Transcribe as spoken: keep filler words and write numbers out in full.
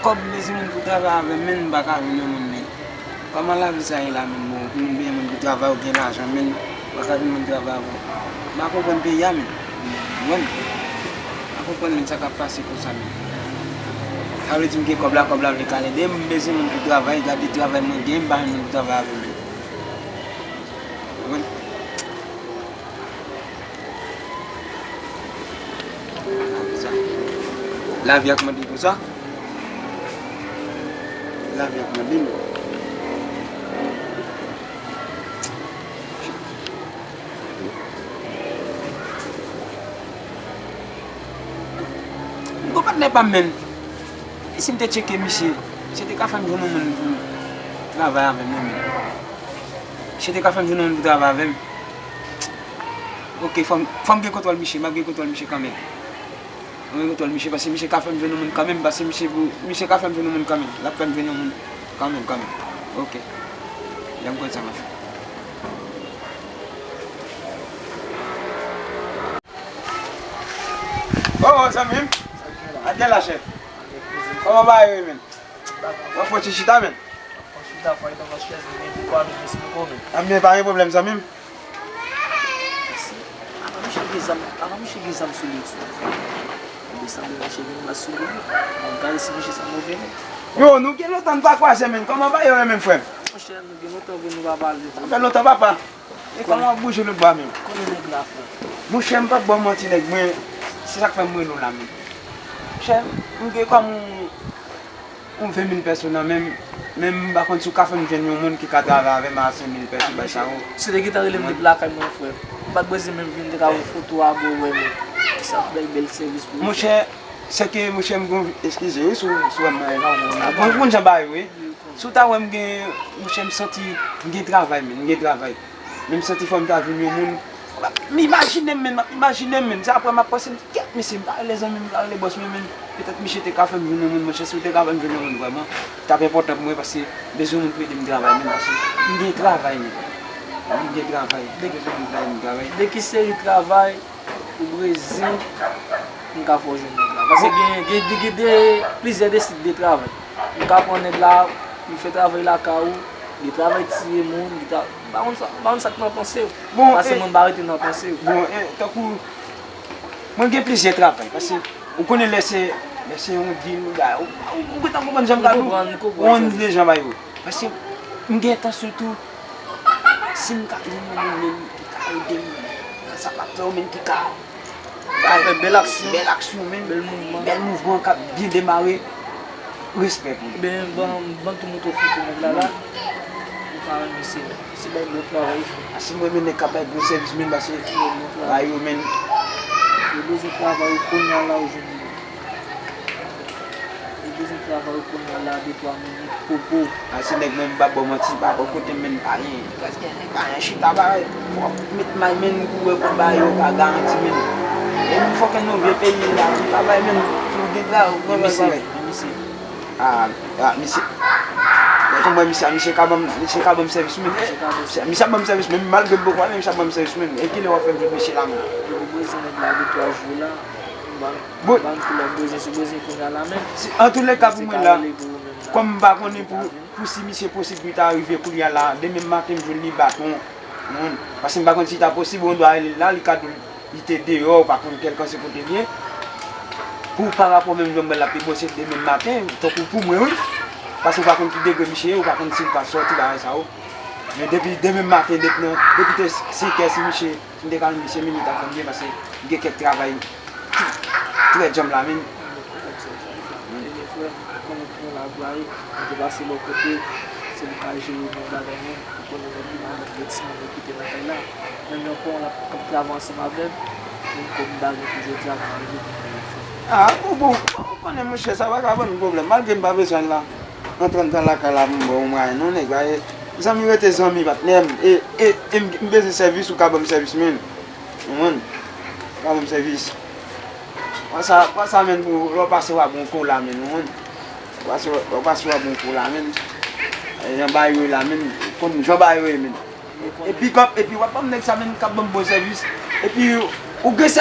Kòb m bezwen moun pou travay avè m, men m pa ka jwenn yon moun, men. Kòman lavi sa ye la, men? Bon, pou moun peye moun pou travay, ou gen lajan, men ou pa ka jwenn moun travay avè w. M pa konprann peyi a, men. Ou konprann? M pa konprann, men, sa k ap pase konsa, men. Sa vle di m gen kòb la, kòb la vle kale de m, m bezwen moun pou travay, gade travay mwen gen, m pa jwenn moun pou travay avè m, men. Ou konprann? Lavi a kòmanse konsa. Lavi a kòmanse. M gon patnè pa m, men. E si m te tcheke misye, misye te ka fè m jwenn yon moun pou travay avè m, men. Misye te ka fè m jwenn yon moun pou travay avè m. Ok, fò m, fò m gen kontwòl misye, m ap gen kontwòl misye kanmenm. Mwen gen kontwòl misye, paske misye ka fè m jwenn yon moun kanmenm, paske misye pou, misye ka fè m jwenn yon moun kanmenm. L ap fè m jwenn yon moun kanmenm, kanmenm. Ok. Lè m konn sa m ap fè. Oh, oh, zanmi m. Atè la, chèf. Kòman bagay yo ye, men? W ap fè yon ti chita, men? Fò chita, fò rete nan chèz, men pou pa vin esplike w, men. Anben, pa gen pwoblèm, zanmi m. Mèsi. Apa misye gen zam, apa misye gen zam sou li tou? Mwen sanble misye gen zam sou li wi. Mwen gade si misye sa move, men. Yo, nou gen lontan n pa kwaze, men. Kòman bagay yo ye, men, frè m? Monchè, nou gen lontan vre nou pa pale. Sa fè lontan, papa. E kòman w ap bouje lòt bò a menm? Konnen nèg la, frè. Monchè, m p ap ba w manti, nèg mwen, se sa k fè m rele w la menm. Monchè, m gen kòm yon, yon ven mil pèso nan men m, men m pa konn si w ka fè m jwenn yon moun ki ka travay avè m a senk mil pèso bay sa yo. Si w te gentan rele m depi lakay mwen, frè. M pa t bezwen menm vin, m te ka voye foto a ba w wè menm. Sa bèl, bèl sèvis pou ou. Monchè, sèke, monchè, m gon, eskize wi, si w, si w wè m nan eta w, bon, bon, bon jan bagay yo ye. Si w ta wè m gen, monchè, m santi m gen travay, men, m gen travay. Men m santi fò m ta jwenn yon moun. M ap, m imajine m, men, m ap imajine m, men. Se apre m ap panse, m di, kèt, mesye, m ta rele zanmi m, m ta rele bòs mwen, men. Petèt misye te ka fè m jwenn yon moun, monchè, si w te ka fè m jwenn yon moun vrèman, t ap enpòtan pou mwen, paske m bezwen yon moun pou ede m travay, men, paske m gen travay, men. M gen travay, m bezwen yon moun pou ede m travay. De ki seri travay ou bezwen m ka fè w jwenn nèg la? Paske gen, gen, gen, gen de, plizyè de sit de travay. Ou ka pran nèg la, li fè travay lakay ou, li travay tiye moun, li ta, m pa konn sa, m pa konn sa k nan panse w. Bon, paske mwen m pa rete nan panse w. Bon, e, tankou, mwen gen plizyè travay, paske ou konnen lè se, lè se yon dil, ou, ou, ou gentan konprann jan m ka di w, yon dil de jan bagay yo. Paske m gen entansyon tou, si m ka jwenn yon moun menm ki ka ede m nan sa m ap fè yo, menm ki ka Ka fè bèl aksyon, bèl aksyon, men. Bèl mouvman. Bèl mouvman k ap byen demare. Respè pou li. Ebyen, ban, ban tou mouton foto nèg la la. Ou ka renmen se, se bay bon travay, frè. A, si m renmen nèg k ap bay bon sèvis, men, paske bagay yo, men. Yo bezwen travay, ou kounye a la, ou jwenn li. Li bezwen travay kounye a la, de twa minit, popo. A, se nèg mwen, m p ap ba w manti, pa bò kote m, men pa gen, prèske pa gen chita, pa fòk met may, men, pou wè pou bagay yo ka garanti, men. E nou fòk nou vye peyi la, nou travay, men, pou gen travay, ou konprann, travay. A, a, misye. Lè m wè misye, misye ka ban m, misye ka ban m sèvis, men. Misye ap ban m sèvis, men, malgre m poko ale, misye ap ban m sèvis, men. E kilè w ap fè m jwenn misye la, men? Ou bezwen nèg la de twa jou la, ban Bon. Ban m tou lè w bezwen, si w bezwen kounye a la menm. Antouleka, pou mwen la, kòm m pa konnen pou, pou si misye posib pou li ta rive kounye a la, demen maten m jwenn li baton, ou konprann? Paske m pa konn si ta posib, ou dwa rele l la, li ka di w li te deyò, ou pa konn kèlkanswe kote l ye. Pou parapò menm jan m wè l ap negosye demen maten, tankou pou mwen, wi. Paske ou pa konn ki degre misye ye, ou pa konn si l ka sòti bagay sa yo. Men depi demen maten, depi nan, depi te senkè, si misye M te ka jwenn misye, men li ta fè m byen, paske m gen kèk travay trè djanm la, men. Ebyen, frè, konnen pou yon la vwaye, m te pase bò kote, se li k al jere men bagay mwen, ou konnen nèg li, mwen menm gen timoun yo kite nan kay la. Menm yon pon la k ap travay ansanm avè m, menm kòm m pa gen pou jodi a, m pa rive pou m fè yon fè. A, bon, bon, ou konnen, monchè, sa pa ka ban nou pwoblèm, malgre m pa bezwen la. Nan trant tan lakay la pou m ba w mwayen non, nèg la, e, zanmi rete zanmi, patnè m. E, e, e m, m bezwen sèvis, ou ka ban m sèvis, men. Ou konprann? Ou ka ban m sèvis. Pran sa, pran sa, men, pou lè w pase w a bon kou la, men, ou konprann? Lè w pase, lè w pase w a bon kou la, men. E, jan bagay yo ye la, men, ou konn jan bagay yo ye, men. E big up, epi w ap ban m nèg sa, men, k ap ban m bon sèvis. Epi, ou gen sèvis.